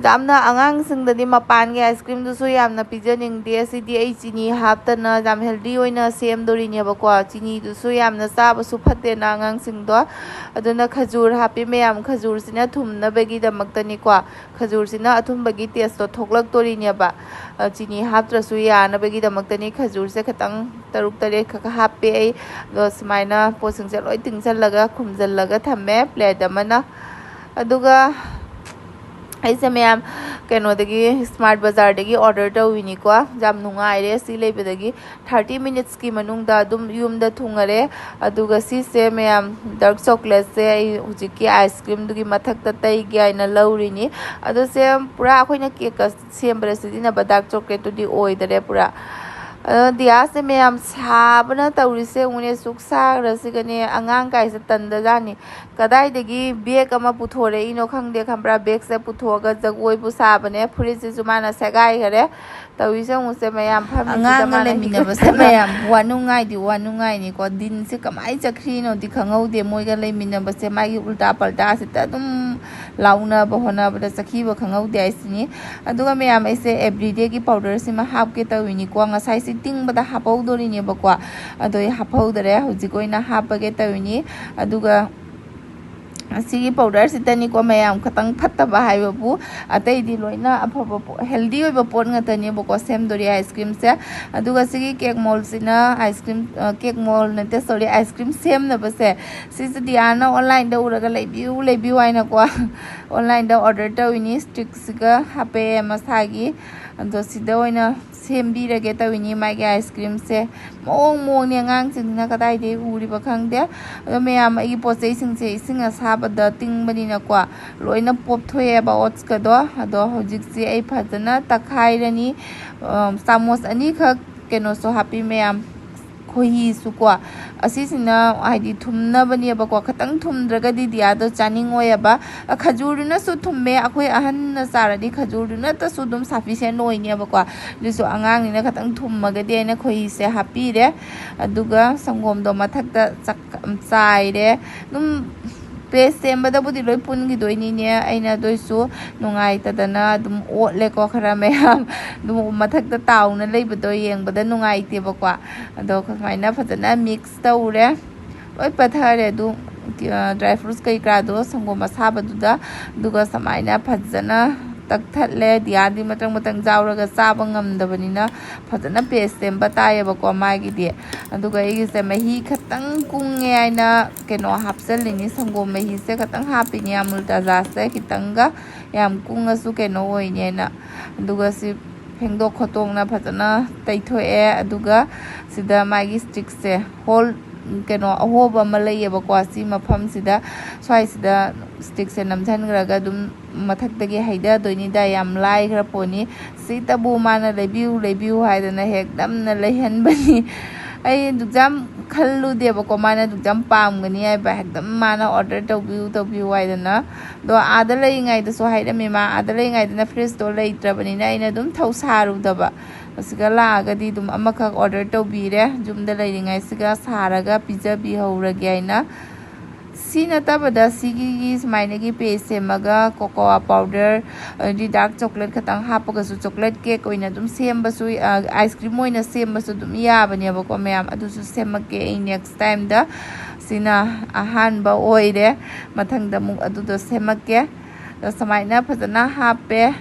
ꯌꯥꯝꯅ ꯑꯉꯥꯡꯁꯤꯡꯗꯗꯤ ꯃꯄꯥꯟꯒꯤ ꯑꯥꯏꯁ ꯀ꯭ꯔꯤꯝꯗꯨꯁꯨ ꯌꯥꯝꯅ ꯄꯤꯖꯅꯤꯡꯗꯦ꯫ ꯁꯤꯗꯤ ꯑꯩ ꯆꯤꯅꯤ ꯍꯥꯞꯇꯅ ꯌꯥꯝ ꯍꯦꯜꯗꯤ ꯑꯣꯏꯅ ꯁꯦꯝꯗꯣꯔꯤꯅꯦꯕꯀꯣ꯫ ꯆꯤꯅꯤꯗꯨꯁꯨ ꯌꯥꯝꯅ ꯆꯥꯕꯁꯨ ꯐꯠꯇꯦꯅ ꯑꯉꯥꯡꯁꯤꯡꯗꯣ꯫ ꯑꯗꯨꯅ ꯈꯖꯨꯔ ꯍꯥꯞꯄꯤ ꯃꯌꯥꯝ, ꯈꯖꯨꯔꯁꯤꯅ ꯊꯨꯝꯅꯕꯒꯤꯗꯃꯛꯇꯅꯤꯀꯣ꯫ ꯈꯖꯨꯔꯁꯤꯅ ꯑꯊꯨꯝꯕꯒꯤ ꯇꯦꯁꯇꯣ ꯊꯣꯛꯂꯛꯇꯣꯔꯤꯅꯦꯕ꯫ ꯑ, ꯆꯤꯅꯤ ꯍꯥꯞꯇ꯭ꯔꯁꯨ ꯌꯥꯅꯕꯒꯤꯗꯃꯛꯇꯅꯤ ꯈꯖꯨꯔꯁꯦ ꯈꯤꯇꯪ ꯇꯔꯨꯛ ꯇꯔꯦꯠ ꯈꯛ ꯍꯥꯞꯄꯦ ꯑꯩ꯫ ꯑꯗꯣ ꯁꯨꯃꯥꯏꯅ ꯄꯣꯠꯁꯤꯡꯁꯦ ꯂꯣꯏ ꯇꯤꯡꯁꯜꯂꯒ ꯈꯨꯝꯖꯤꯜꯂꯒ ꯊꯝꯃꯦ ꯄ꯭ꯂꯦꯠ ꯑꯃꯅ꯫ ꯑꯗꯨꯒ ꯑꯩꯁꯦ ꯃꯌꯥꯝ ꯀꯩꯅꯣꯗꯒꯤ, ꯁ꯭ꯃꯥꯔꯠ ꯕꯖꯥꯔꯗꯒꯤ ꯑꯣꯔꯗꯔ ꯇꯧꯋꯤꯅꯤꯀꯣ꯫ ꯌꯥꯝ ꯅꯨꯡꯉꯥꯏꯔꯦ ꯁꯤ ꯂꯩꯕꯗꯒꯤ꯫ ꯊꯥꯔꯇꯤ ꯃꯤꯅꯤꯠꯁꯀꯤ ꯃꯅꯨꯡꯗ ꯑꯗꯨꯝ ꯌꯨꯝꯗ ꯊꯨꯡꯉꯔꯦ꯫ ꯑꯗꯨꯒ ꯁꯤꯁꯦ ꯃꯌꯥꯝ ꯗꯥꯔꯛ ꯆꯣꯀ꯭ꯂꯦꯠꯁꯦ ꯑꯩ ꯍꯧꯖꯤꯛꯀꯤ ꯑꯥꯏꯁ ꯀ꯭ꯔꯤꯝꯗꯨꯒꯤ ꯃꯊꯛꯇ ꯇꯩꯒꯦ ꯍꯥꯏꯅ ꯂꯧꯔꯤꯅꯤ꯫ ꯑꯗꯣ ꯁꯦ ꯄꯨꯔꯥ ꯑꯩꯈꯣꯏꯅ ꯀꯦꯛꯀ ꯁꯦꯝꯕꯗ ꯁꯤꯖꯤꯟꯅꯕ ꯗꯥꯔꯛ ꯆꯣꯀ꯭ꯂꯦꯠꯇꯨꯗꯤ ꯑꯣꯏꯗꯔꯦ ꯄꯨꯔꯥ꯫ ꯑꯗꯣ ꯗꯤꯌꯥꯁꯦ ꯃꯌꯥꯝ ꯁꯥꯕꯅ ꯇꯧꯔꯤꯁꯦ ꯌꯦꯡꯉꯨꯅꯦ, ꯁꯨꯛ ꯁꯥꯈ꯭ꯔꯁꯤꯒꯅꯦ ꯑꯉꯥꯡ ꯀꯥꯏꯁꯦ ꯇꯟꯗꯖꯥꯠꯅꯤ꯫ ꯀꯗꯥꯏꯗꯒꯤ ꯕꯦꯒ ꯑꯃ ꯄꯨꯊꯣꯔꯛꯏꯅꯣ ꯈꯪꯗꯦ, ꯈꯪꯕ꯭ꯔꯥ? ꯕꯦꯒꯁꯦ ꯄꯨꯊꯣꯛꯑꯒ ꯖꯒꯣꯏꯕꯨ ꯁꯥꯕꯅꯦ꯫ ꯐꯨꯔꯤꯠꯁꯤꯁꯨ ꯃꯥꯅ ꯁꯦꯒꯥꯏꯈꯔꯦ꯫ ꯇꯧꯔꯤꯁꯦ ꯌꯦꯡꯉꯨꯁꯦ ꯃꯌꯥꯝ ꯐꯝꯃꯤꯁꯤꯗ ꯑꯉꯥꯡꯒ ꯃꯥꯅ ꯂꯩꯃꯤꯟꯅꯕꯁꯦ ꯍꯤꯒꯠꯇꯅ꯫ ꯃꯌꯥꯝ ꯋꯥꯅꯨꯡꯉꯥꯏꯗꯤ ꯋꯥꯅꯨꯡꯉꯥꯏꯅꯤꯀꯣ꯫ ꯗꯤꯟꯁꯦ ꯀꯃꯥꯏꯅ ꯆꯠꯈ꯭ꯔꯤꯅꯣꯗꯤ ꯈꯪꯍꯧꯗꯦ꯫ ꯃꯣꯏꯒ ꯂꯩꯃꯤꯟꯅꯕꯁꯦ ꯃꯥꯒꯤ ꯎꯜꯇꯥ ꯄꯜꯇꯥꯁꯤꯗ ꯑꯗꯨꯝ ꯂꯥꯎꯅꯕ ꯍꯣꯠꯅꯕꯗ ꯆꯠꯈꯤꯕ ꯈꯪꯍꯧꯗꯦ ꯍꯥꯏꯁꯤꯅꯤ꯫ ꯑꯗꯨꯒ ꯃꯌꯥꯝ, ꯑꯩꯁꯦ ꯑꯦꯕ꯭ꯔꯤꯗꯦꯒꯤ ꯄꯥꯎꯗꯔꯁꯤꯃ ꯍꯥꯞꯀꯦ ꯇꯧꯔꯤꯅꯤꯀꯣ꯫ ꯉꯁꯥꯏꯁꯦ ꯇꯤꯡꯕꯗ ꯍꯥꯞꯍꯧꯗꯣꯔꯤꯅꯦꯕꯀꯣ꯫ ꯑꯗꯣ ꯑꯩ ꯍꯥꯞꯍꯧꯗꯔꯦ꯫ ꯍꯧꯖꯤꯛ ꯑꯣꯏꯅ ꯍꯥꯞꯄꯒꯦ ꯇꯧꯔꯤꯅꯤ꯫ ꯑꯗꯨꯒ ꯑꯁꯤꯒꯤ ꯄꯥꯎꯗꯔꯁꯤꯗꯅꯤꯀꯣ ꯃꯌꯥꯝ, ꯈꯤꯇꯪ ꯐꯠꯇꯕ ꯍꯥꯏꯕꯕꯨ, ꯑꯇꯩꯗꯤ ꯂꯣꯏꯅ ꯑꯐꯕ ꯄꯣ-, ꯍꯦꯜꯗꯤ ꯑꯣꯏꯕ ꯄꯣꯠ ꯉꯥꯛꯇꯅꯦꯕꯀꯣ ꯁꯦꯝꯗꯣꯔꯤ ꯑꯥꯏꯁ ꯀ꯭ꯔꯤꯝꯁꯦ꯫ ꯑꯗꯨꯒ ꯁꯤꯒꯤ ꯀꯦꯛ ꯃꯣꯜꯁꯤꯅ ꯑꯥꯏꯁ ꯀ꯭ꯔꯤꯝ, ꯑ, ꯀꯦꯛ ꯃꯣꯜ ꯅꯠꯇꯦ, ꯁꯣꯔꯤ, ꯑꯥꯏꯁ ꯀ꯭ꯔꯤꯝ ꯁꯦꯝꯅꯕꯁꯦ꯫ ꯁꯤꯁꯦ ꯗꯤꯌꯥꯅ ꯑꯣꯟꯂꯥꯏꯟꯗ ꯎꯔꯒ ꯂꯩꯕꯤꯌꯨ, ꯂꯩꯕꯤꯌꯨ ꯍꯥꯏꯅꯀꯣ ꯑꯣꯟꯂꯥꯏꯟꯗ ꯑꯣꯔꯗꯔ ꯇꯧꯔꯤꯅꯤ꯫ ꯁ꯭ꯇꯤꯛꯁꯤꯒ ꯍꯥꯞꯄꯛꯑꯦ ꯃꯁꯥꯒꯤ꯫ ꯑꯗꯣ ꯁꯤꯗ ꯑꯣꯏꯅ ꯁꯦꯝꯕꯤꯔꯒꯦ ꯇꯧꯔꯤꯅꯤ꯫ ꯃꯥꯒꯤ ꯑꯥꯏꯁ ꯀ꯭ꯔꯤꯝꯁꯦ ꯃꯑꯣꯡ ꯃꯑꯣꯡꯅꯤ꯫ ꯑꯉꯥꯡꯁꯤꯡꯁꯤꯅ ꯀꯗꯥꯏꯗꯒꯤ ꯎꯔꯤꯕ ꯈꯪꯗꯦ꯫ ꯑꯗꯣ ꯃꯌꯥꯝ, ꯑꯩꯒꯤ ꯄꯣꯠ ꯆꯩꯁꯤꯡꯁꯦ ꯏꯁꯤꯡ ꯑꯁꯥꯕꯗ ꯇꯤꯡꯕꯅꯤꯅꯀꯣ, ꯂꯣꯏꯅ ꯄꯣꯞꯊꯣꯛꯑꯦꯕ ꯑꯣꯠꯁꯀꯗꯣ꯫ ꯑꯗꯣ ꯍꯧꯖꯤꯛꯁꯦ ꯑꯩ ꯐꯖꯅ ꯇꯛꯈꯥꯏꯔꯅꯤ꯫ ꯑ, ꯆꯥꯃꯁ ꯑꯅꯤꯈꯛ ꯀꯩꯅꯣꯁꯨ ꯍꯥꯞꯄꯤ ꯃꯌꯥꯝ, ꯈꯣꯏꯍꯤꯁꯨꯀꯣ꯫ ꯑꯁꯤꯁꯤꯅ ꯍꯥꯏꯗꯤ ꯊꯨꯝꯅꯕꯅꯦꯕꯀꯣ꯫ ꯈꯤꯇꯪ ꯊꯨꯝꯗ꯭ꯔꯒꯗꯤ ꯗꯤꯌꯥꯗꯣ ꯆꯥꯅꯤꯡꯉꯣꯏꯑꯕ꯫ ꯑ, ꯈꯖꯨꯔꯗꯨꯅꯁꯨ ꯊꯨꯝꯃꯦ꯫ ꯑꯩꯈꯣꯏ ꯑꯍꯟꯅ ꯆꯥꯔꯗꯤ ꯈꯖꯨꯔꯗꯨꯅꯇꯁꯨ ꯑꯗꯨꯝ sufficient ꯑꯣꯏꯅꯦꯕꯀꯣ꯫ ꯑꯗꯨꯁꯨ ꯑꯉꯥꯡꯅꯤꯅ ꯈꯤꯇꯪ ꯊꯨꯝꯃꯒꯗꯤ ꯑꯩꯅ ꯈꯣꯏꯍꯤꯁꯦ ꯍꯥꯞꯄꯤꯔꯦ꯫ ꯑꯗꯨꯒ ꯁꯪꯒꯣꯝꯗꯣ ꯃꯊꯛꯇ ꯆꯥꯛ-, ꯆꯥꯏꯔꯦ꯫ ꯑꯗꯨꯝ paste ꯁꯦꯝꯕꯗꯕꯨꯗꯤ ꯂꯣꯏ ꯄꯨꯟꯈꯤꯗꯣꯏꯅꯤꯅꯦ꯫ ꯑꯩꯅ ꯑꯗꯨꯏꯁꯨ ꯅꯨꯡꯉꯥꯏꯇꯗꯅ ꯑꯗꯨꯝ ꯑꯣꯠꯂꯦꯀꯣ ꯈꯔ ꯃꯌꯥꯝ꯫ ꯑꯗꯨꯝ ꯃꯊꯛꯇ ꯇꯥꯎꯅ ꯂꯩꯕꯗꯣ ꯌꯦꯡꯕꯗ ꯅꯨꯡꯉꯥꯏꯇꯦꯕꯀꯣ꯫ ꯑꯗꯣ ꯁꯨꯃꯥꯏꯅ ꯐꯖꯅ mix ꯇꯧꯔꯦ꯫ ꯂꯣꯏ ꯄꯠꯊꯔꯦ ꯑꯗꯨ, ꯑ, dry fruits ꯀꯩꯀꯥꯗꯣ ꯁꯪꯒꯣꯝ ꯑꯁꯥꯕꯗꯨꯗ꯫ ꯑꯗꯨꯒ ꯁꯨꯃꯥꯏꯅ ꯐꯖꯅ ꯇꯛꯊꯠꯂꯦ꯫ ꯗꯤꯌꯥꯗꯤ ꯃꯇꯪ ꯃꯇꯪ ꯆꯥꯎꯔꯒ ꯆꯥꯕ ꯉꯝꯗꯕꯅꯤꯅ ꯐꯖꯅ paste ꯁꯦꯝꯕ ꯇꯥꯏꯌꯦꯕꯀꯣ ꯃꯥꯒꯤꯗꯤ꯫ ꯑꯗꯨꯒ ꯑꯩꯒꯤꯁꯦ ꯃꯍꯤ ꯈꯤꯇꯪ ꯀꯨꯡꯉꯦ ꯍꯥꯏꯅ ꯀꯩꯅꯣ ꯍꯥꯞꯆꯜꯂꯤꯅꯤ, ꯁꯪꯒꯣꯝ ꯃꯍꯤꯁꯦ ꯈꯤꯇꯪ ꯍꯥꯞꯄꯤꯅꯤ, ꯑꯃꯨꯜ ꯇꯥꯖꯥꯁꯦ ꯈꯤꯇꯪꯒ꯫ ꯌꯥꯝ ꯀꯨꯡꯉꯁꯨ ꯀꯩꯅꯣ ꯑꯣꯏꯅꯦꯅ꯫ ꯑꯗꯨꯒ ꯁꯤ ꯐꯦꯡꯗꯣꯛ ꯈꯣꯠꯇꯣꯛꯅ ꯐꯖꯅ ꯇꯩꯊꯣꯛꯑꯦ꯫ ꯑꯗꯨꯒ ꯁꯤꯗ ꯃꯥꯒꯤ stickꯁꯦ, ꯍꯣꯜ, ꯀꯩꯅꯣ, ꯑꯍꯣꯕ ꯑꯃ ꯂꯩꯌꯦꯕꯀꯣ꯫ ꯁꯤ ꯃꯐꯝꯁꯤꯗ, ꯁ꯭ꯋꯥꯏꯁꯤꯗ stickꯁꯦ ꯅꯝꯁꯤꯟꯈ꯭ꯔꯒ ꯑꯗꯨꯝ ꯃꯊꯛꯇꯒꯤ ꯍꯩꯊꯗꯣꯏꯅꯤꯗ꯫ ꯌꯥꯝ ꯂꯥꯏꯈ꯭ꯔ ꯄꯣꯠꯅꯤ꯫ ꯁꯤꯇꯕꯨ ꯃꯥꯅ "ꯂꯩꯕꯤꯌꯨ, ꯂꯩꯕꯤꯌꯨ" ꯍꯥꯏꯗꯅ ꯍꯦꯛ ꯅꯝꯅ ꯂꯩꯍꯟꯕꯅꯤ꯫ ꯑꯩ ꯑꯗꯨꯛ ꯌꯥꯝ ꯈꯜꯂꯨꯗꯦꯕꯀꯣ ꯃꯥꯅ ꯑꯗꯨꯛ ꯌꯥꯝ ꯄꯥꯝꯒꯅꯤ ꯍꯥꯏꯕ꯫ ꯍꯦꯛꯇ ꯃꯥꯅ order ꯇꯧꯕꯤꯌꯨ, ꯇꯧꯕꯤꯌꯨ ꯍꯥꯏꯗꯅ꯫ ꯑꯗꯣ ꯑꯥꯗ ꯂꯩꯔꯤꯉꯩꯗꯁꯨ ꯍꯥꯏꯔꯝꯃꯤ ꯃꯥ, ꯑꯥꯗ ꯂꯩꯔꯤꯉꯩꯗꯅ fridgeꯇꯣ ꯂꯩꯇ꯭ꯔꯕꯅꯤꯅ ꯑꯩꯅ ꯑꯗꯨꯝ ꯊꯧ ꯁꯥꯔꯨꯗꯕ꯫ ꯑꯁꯤꯒ ꯂꯥꯛꯑꯒꯗꯤ ꯑꯗꯨꯝ ꯑꯃꯈꯛ order ꯇꯧꯕꯤꯔꯦ꯫ ꯌꯨꯝꯗ ꯂꯩꯔꯤꯉꯩꯁꯤꯒ ꯁꯥꯔꯒ ꯄꯤꯖꯕꯤꯍꯧꯔꯒꯦ ꯍꯥꯏꯅ꯫ ꯁꯤ ꯅꯠꯇꯕꯗ ꯁꯤꯒꯤ ꯁꯨꯃꯥꯏꯅꯒꯤ paste ꯁꯦꯝꯃꯒ cocoa powder, ꯑꯗꯩꯗꯤ dark chocolate ꯈꯛꯇꯪ ꯍꯥꯞꯄꯒꯁꯨ chocolate cake ꯑꯣꯏꯅ ꯑꯗꯨꯝ ꯁꯦꯝꯕꯁꯨ, ꯑ, ice cream ꯑꯣꯏꯅ ꯁꯦꯝꯕꯁꯨ ꯑꯗꯨꯝ ꯌꯥꯕꯅꯦꯕꯀꯣ ꯃꯌꯥꯝ꯫ ꯑꯗꯨꯁꯨ ꯁꯦꯝꯃꯛꯀꯦ ꯑꯩ next timeꯗ꯫ ꯁꯤꯅ ꯑꯍꯥꯟꯕ ꯑꯣꯏꯔꯦ꯫ ꯃꯊꯪꯗ ꯑꯃꯨꯛ ꯑꯗꯨꯗꯣ ꯁꯦꯝꯃꯛꯀꯦ꯫ ꯑꯗꯣ ꯁꯨꯃꯥꯏꯅ ꯐꯖꯅ ꯍꯥꯞꯄꯦ꯫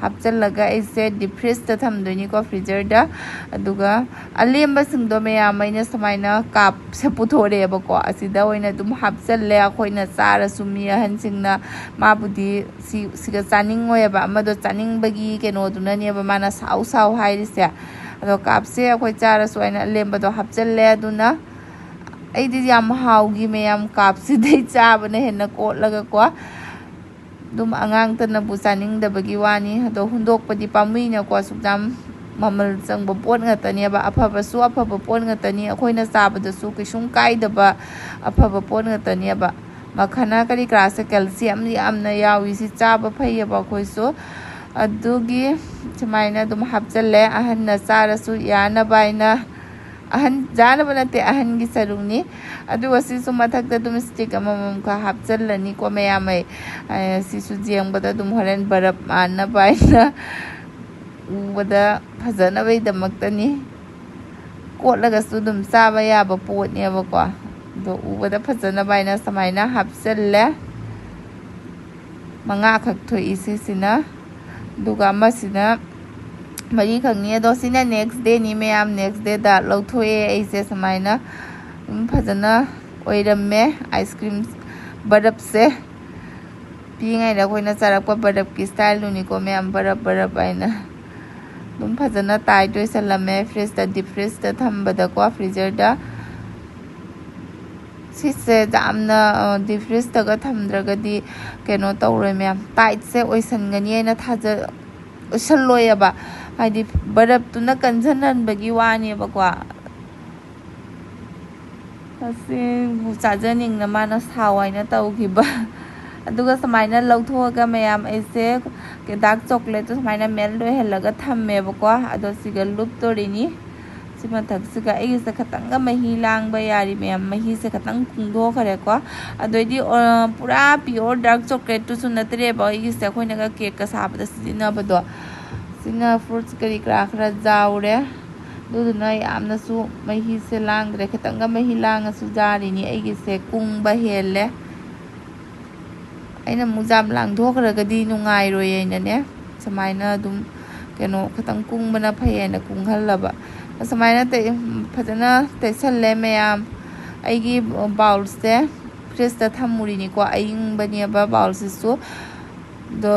ꯍꯥꯞꯆꯜꯂꯒ ꯑꯩꯁꯦ deep fridgeꯇ ꯊꯝꯗꯣꯏꯅꯤꯀꯣ, freezerꯗ꯫ ꯑꯗꯨꯒ ꯑꯂꯦꯝꯕꯁꯤꯡꯗꯣ ꯃꯌꯥꯝ ꯑꯩꯅ ꯁꯨꯃꯥꯏꯅ ꯀꯥꯞꯁꯦ ꯄꯨꯊꯣꯔꯛꯑꯦꯕꯀꯣ꯫ ꯑꯁꯤꯗ ꯑꯣꯏꯅ ꯑꯗꯨꯝ ꯍꯥꯞꯆꯜꯂꯦ꯫ ꯑꯩꯈꯣꯏꯅ ꯆꯥꯔꯁꯨ ꯃꯤ ꯑꯍꯟꯁꯤꯡꯅ ꯃꯥꯕꯨꯗꯤ ꯁꯤ, ꯁꯤꯒ ꯆꯥꯅꯤꯡꯉꯣꯏꯕ, ꯑꯃꯗꯣ ꯆꯥꯅꯤꯡꯕꯒꯤ ꯀꯩꯅꯣꯗꯨꯅꯅꯦꯕ ꯃꯥꯅ ꯁꯥꯎ ꯁꯥꯎ ꯍꯥꯏꯔꯤꯁꯦ꯫ ꯑꯗꯣ ꯀꯥꯞꯁꯦ ꯑꯩꯈꯣꯏ ꯆꯥꯔꯁꯨ ꯍꯥꯏꯅ ꯑꯂꯦꯝꯕꯗꯣ ꯍꯥꯞꯆꯜꯂꯦ꯫ ꯑꯗꯨꯅ ꯑꯩꯗꯤ ꯌꯥꯝ ꯍꯥꯎꯈꯤ ꯃꯌꯥꯝ, ꯀꯥꯞꯁꯤꯗꯩ ꯆꯥꯕꯅ ꯍꯦꯟꯅ ꯀꯣꯠꯂꯒꯀꯣ꯫ ꯑꯗꯨꯝ ꯑꯉꯥꯡꯇꯅꯕꯨ ꯆꯥꯅꯤꯡꯗꯕꯒꯤ ꯋꯥꯅꯤ꯫ ꯑꯗꯣ ꯍꯨꯟꯗꯣꯛꯄꯗꯤ ꯄꯥꯝꯃꯨꯏꯅꯀꯣ, ꯑꯁꯨꯛ ꯌꯥꯝ ꯃꯃꯜ ꯆꯪꯕ ꯄꯣꯠ ꯉꯥꯛꯇꯅꯦꯕ, ꯑꯐꯕꯁꯨ ꯑꯐꯕ ꯄꯣꯠ ꯉꯥꯛꯇꯅꯤ, ꯑꯩꯈꯣꯏꯅ ꯆꯥꯕꯗꯁꯨ ꯀꯩꯁꯨꯝ ꯀꯥꯏꯗꯕ ꯑꯐꯕ ꯄꯣꯠ ꯉꯥꯛꯇꯅꯦꯕ꯫ ꯃꯈꯅꯥ ꯀꯔꯤ ꯀꯔꯥꯁꯦ calcium ꯌꯥꯝꯅ ꯌꯥꯎꯏ, ꯁꯤ ꯆꯥꯕ ꯐꯩꯌꯦꯕ ꯑꯩꯈꯣꯏꯁꯨ꯫ ꯑꯗꯨꯒꯤ ꯁꯨꯃꯥꯏꯅ ꯑꯗꯨꯝ ꯍꯥꯞꯆꯜꯂꯦ, ꯑꯍꯟꯅ ꯆꯥꯔꯁꯨ ꯌꯥꯅꯕ ꯍꯥꯏꯅ꯫ ꯑꯍꯟ ꯆꯥꯅꯕ ꯅꯠꯇꯦ, ꯑꯍꯟꯒꯤ ꯁꯔꯨꯛꯅꯤ꯫ ꯑꯗꯨꯒ ꯁꯤꯁꯨ ꯃꯊꯛꯇ ꯑꯗꯨꯝ stick ꯑꯃꯃꯝ ꯈꯔ ꯍꯥꯞꯆꯜꯂꯅꯤꯀꯣ ꯃꯌꯥꯝ ꯑꯩ꯫ ꯑꯦ, ꯁꯤꯁꯨ ꯌꯦꯡꯕꯗ ꯑꯗꯨꯝ ꯍꯣꯔꯦꯟ ꯕꯔꯞ ꯃꯥꯟꯅꯕ ꯍꯥꯏꯅ ꯎꯕꯗ ꯐꯖꯅꯕꯒꯤꯗꯃꯛꯇꯅꯤ꯫ ꯀꯣꯠꯂꯒꯁꯨ ꯑꯗꯨꯝ ꯆꯥꯕ ꯌꯥꯕ ꯄꯣꯠꯅꯦꯕꯀꯣ꯫ ꯑꯗꯣ ꯎꯕꯗ ꯐꯖꯅꯕ ꯍꯥꯏꯅ ꯁꯨꯃꯥꯏꯅ ꯍꯥꯞꯆꯜꯂꯦ꯫ ꯃꯉꯥꯈꯛ ꯊꯣꯛꯏ ꯁꯤꯁꯤꯅ꯫ ꯑꯗꯨꯒ ꯑꯃꯁꯤꯅ ꯃꯔꯤꯈꯛꯅꯤ꯫ ꯑꯗꯣ ꯁꯤꯅ next dayꯅꯤ ꯃꯌꯥꯝ꯫ Next dayꯗ ꯂꯧꯊꯣꯛꯑꯦ ꯑꯩꯁꯦ ꯁꯨꯃꯥꯏꯅ꯫ ꯑꯗꯨꯝ ꯐꯖꯅ ꯑꯣꯏꯔꯝꯃꯦ ice cream ꯕꯔꯞꯁꯦ꯫ ꯄꯤꯛꯏꯉꯩꯗ ꯑꯩꯈꯣꯏꯅ ꯆꯥꯔꯛꯄ ꯕꯔꯞꯀꯤ styleꯗꯨꯅꯤꯀꯣ ꯃꯌꯥꯝ, ꯕꯔꯞ ꯕꯔꯞ ꯍꯥꯏꯅ꯫ ꯑꯗꯨꯝ ꯐꯖꯅ tight ꯑꯣꯏꯁꯜꯂꯝꯃꯦ fridgeꯇ, deep fridgeꯇ ꯊꯝꯕꯗꯀꯣ, freezerꯗ꯫ ꯁꯤꯁꯦ ꯌꯥꯝꯅ, ꯑ, deep fridgeꯇꯒ ꯊꯝꯗ꯭ꯔꯒꯗꯤ ꯀꯩꯅꯣ ꯇꯧꯔꯣꯏ ꯃꯌꯥꯝ, tightꯁꯦ ꯑꯣꯏꯁꯟꯒꯅꯤ ꯍꯥꯏꯅ ꯊꯥꯖ-, ꯑꯣꯏꯁꯜꯂꯣꯏꯑꯕ꯫ ꯍꯥꯏꯗꯤ ꯕꯔꯞꯇꯨꯅ ꯀꯟꯖꯟꯍꯟꯕꯒꯤ ꯋꯥꯅꯦꯕꯀꯣ꯫ ꯑꯁꯤꯕꯨ ꯆꯥꯖꯅꯤꯡꯅ ꯃꯥꯅ ꯁꯥꯎ ꯍꯥꯏꯅ ꯇꯧꯈꯤꯕ꯫ ꯑꯗꯨꯒ ꯁꯨꯃꯥꯏꯅ ꯂꯧꯊꯣꯛꯑꯒ ꯃꯌꯥꯝ ꯑꯩꯁꯦ dark chocolateꯇꯣ ꯁꯨꯃꯥꯏꯅ melt ꯑꯣꯏꯍꯜꯂꯒ ꯊꯝꯃꯦꯕꯀꯣ꯫ ꯑꯗꯣ ꯁꯤꯒ ꯂꯨꯞꯇꯣꯔꯤꯅꯤ꯫ ꯁꯤ ꯃꯊꯛꯁꯤꯒ ꯑꯩꯒꯤꯁꯦ ꯈꯇꯪꯒ ꯃꯍꯤ ꯂꯥꯡꯕ ꯌꯥꯔꯤ ꯃꯌꯥꯝ, ꯃꯍꯤꯁꯦ ꯈꯇꯪ ꯀꯨꯡꯊꯣꯛꯈ꯭ꯔꯦꯀꯣ꯫ ꯑꯗꯩꯗꯤ, ꯑ, ꯄꯨꯔꯥ pure dark chocolateꯇꯨꯁꯨ ꯅꯠꯇ꯭ꯔꯦꯕ ꯑꯩꯒꯤꯁꯦ, ꯑꯩꯈꯣꯏꯅꯒ cakeꯀ ꯁꯥꯕꯗ ꯁꯤꯖꯤꯟꯅꯕꯗꯣ꯫ ꯁꯤꯅ fruits ꯀꯔꯤ ꯀꯔꯥ ꯈꯔ ꯌꯥꯎꯔꯦ꯫ ꯑꯗꯨꯗꯨꯅ ꯌꯥꯝꯅꯁꯨ ꯃꯍꯤꯁꯦ ꯂꯥꯡꯗ꯭ꯔꯦ, ꯈꯤꯇꯪꯒ ꯃꯍꯤ ꯂꯥꯡꯉꯁꯨ ꯌꯥꯔꯤꯅꯤ, ꯑꯩꯒꯤꯁꯦ ꯀꯨꯡꯕ ꯍꯦꯜꯂꯦ꯫ ꯑꯩꯅ ꯑꯃꯨꯛ ꯌꯥꯝ ꯂꯥꯡꯊꯣꯛꯈ꯭ꯔꯒꯗꯤ ꯅꯨꯡꯉꯥꯏꯔꯣꯏ ꯍꯥꯏꯅꯅꯦ, ꯁꯨꯃꯥꯏꯅ ꯑꯗꯨꯝ ꯀꯩꯅꯣ ꯈꯤꯇꯪ ꯀꯨꯡꯕꯅ ꯐꯩ ꯍꯥꯏꯅ ꯀꯨꯡꯍꯜꯂꯕ꯫ ꯑꯁꯨꯃꯥꯏꯅ ꯇꯩ-, ꯐꯖꯅ ꯇꯩꯁꯜꯂꯦ ꯃꯌꯥꯝ꯫ ꯑꯩꯒꯤ ꯕꯥꯎꯜꯁꯦ ꯐ꯭ꯔꯤꯖꯇ ꯊꯝꯃꯨꯔꯤꯅꯤꯀꯣ, ꯑꯏꯪꯕꯅꯦꯕ ꯕꯥꯎꯜꯁꯤꯁꯨ꯫ ꯑꯗꯣ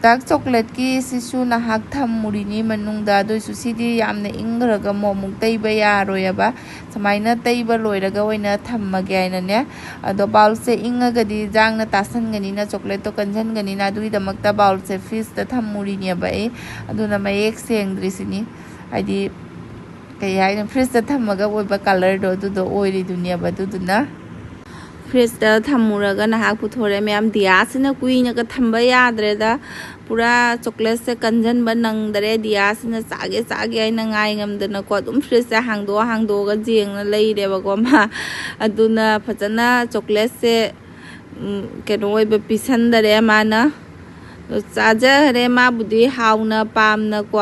ꯗꯥꯔꯛ ꯆꯣꯀ꯭ꯂꯦꯠꯀꯤ ꯁꯤꯁꯨ ꯅꯍꯥꯛ ꯊꯝꯃꯨꯔꯤꯅꯤ ꯃꯅꯨꯡꯗ꯫ ꯑꯗꯨꯏꯁꯨ ꯁꯤꯗꯤ ꯌꯥꯝꯅ ꯏꯪꯈ꯭ꯔꯒ ꯑꯃꯨꯛ ꯑꯃꯨꯛ ꯇꯩꯕ ꯌꯥꯔꯣꯏꯑꯕ꯫ ꯁꯨꯃꯥꯏꯅ ꯇꯩꯕ ꯂꯣꯏꯔꯒ ꯑꯣꯏꯅ ꯊꯝꯃꯒꯦ ꯍꯥꯏꯅꯅꯦ꯫ ꯑꯗꯣ ꯕꯥꯎꯜꯁꯦ ꯏꯪꯉꯒꯗꯤ ꯌꯦꯟꯖꯥꯡꯅ ꯇꯥꯁꯟꯒꯅꯤꯅ, ꯆꯣꯀ꯭ꯂꯦꯠꯇꯣ ꯀꯟꯁꯟꯒꯅꯤꯅ, ꯑꯗꯨꯒꯤꯗꯃꯛꯇ ꯕꯥꯎꯜꯁꯦ ꯐ꯭ꯔꯤꯖꯇ ꯊꯝꯃꯨꯔꯤꯅꯦꯕ ꯑꯩ꯫ ꯑꯗꯨꯅ ꯃꯌꯦꯛ ꯁꯦꯡꯗ꯭ꯔꯤꯁꯤꯅꯤ꯫ ꯍꯥꯏꯗꯤ ꯀꯩ ꯍꯥꯏꯅꯤ, ꯐ꯭ꯔꯤꯖꯇ ꯊꯝꯃꯒ ꯑꯣꯏꯕ ꯀꯂꯔꯗꯣ ꯑꯗꯨꯗꯣ ꯑꯣꯏꯔꯤꯗꯨꯅꯦꯕ꯫ ꯑꯗꯨꯗꯨꯅ ꯐ꯭ꯔꯤꯖꯇ ꯊꯝꯃꯨꯔꯒ ꯅꯍꯥꯛ ꯄꯨꯊꯣꯔꯛꯑꯦ ꯃꯌꯥꯝ꯫ ꯗꯤꯌꯥꯁꯤꯅ ꯀꯨꯏꯅꯒ ꯊꯝꯕ ꯌꯥꯗ꯭ꯔꯦꯗ, ꯄꯨꯔꯥ ꯆꯣꯀ꯭ꯂꯦꯠꯁꯦ ꯀꯟꯁꯤꯟꯕ ꯅꯪꯗꯔꯦ꯫ ꯗꯤꯌꯥꯁꯤꯅ ꯆꯥꯒꯦ ꯆꯥꯒꯦ ꯍꯥꯏꯅ ꯉꯥꯏ ꯉꯝꯗꯅꯀꯣ, ꯑꯗꯨꯝ ꯐ꯭ꯔꯤꯖꯁꯦ ꯍꯥꯡꯗꯣꯛꯑ ꯍꯥꯡꯗꯣꯛꯑꯒ ꯌꯦꯡꯉ ꯂꯩꯔꯦꯕꯀꯣ ꯃꯥ꯫ ꯑꯗꯨꯅ ꯐꯖꯅ ꯆꯣꯀ꯭ꯂꯦꯠꯁꯦ, ꯎꯝ, ꯀꯩꯅꯣ ꯑꯣꯏꯕ ꯄꯤꯁꯟꯗꯔꯦ ꯃꯥꯅ꯫ ꯑꯗꯣ ꯆꯥꯖꯈꯔꯦ ꯃꯥꯕꯨꯗꯤ ꯍꯥꯎꯅ ꯄꯥꯝꯅꯀꯣ꯫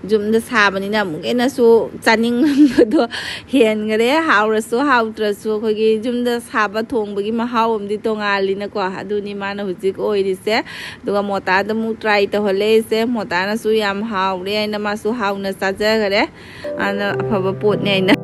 ꯌꯨꯝꯗ ꯁꯥꯕꯅꯤꯅ ꯑꯃꯨꯛ ꯍꯦꯟꯅꯁꯨ ꯆꯥꯅꯤꯡꯉꯝꯕꯗꯣ ꯍꯦꯟꯈꯔꯦ꯫ ꯍꯥꯎꯔꯁꯨ ꯍꯥꯎꯇ꯭ꯔꯁꯨ ꯑꯩꯈꯣꯏꯒꯤ ꯌꯨꯝꯗ ꯁꯥꯕ ꯊꯣꯡꯕꯒꯤ ꯃꯍꯥꯎ ꯑꯃꯗꯤ ꯇꯣꯉꯥꯜꯂꯤꯅꯀꯣ꯫ ꯑꯗꯨꯅꯤ ꯃꯥꯅ ꯍꯧꯖꯤꯛ ꯑꯣꯏꯔꯤꯁꯦ꯫ ꯑꯗꯨꯒ ꯃꯣꯇꯥꯗ ꯑꯃꯨꯛ ꯇ꯭ꯔꯥꯏ ꯇꯧꯍꯜꯂꯦ ꯑꯩꯁꯦ꯫ ꯃꯣꯇꯥꯅꯁꯨ ꯌꯥꯝ ꯍꯥꯎꯔꯦ ꯍꯥꯏꯅ ꯃꯥꯁꯨ ꯍꯥꯎꯅ ꯆꯥꯖꯈꯔꯦ꯫ ꯃꯥꯅ ꯑꯐꯕ ꯄꯣꯠꯅꯦ ꯍꯥꯏꯅ꯫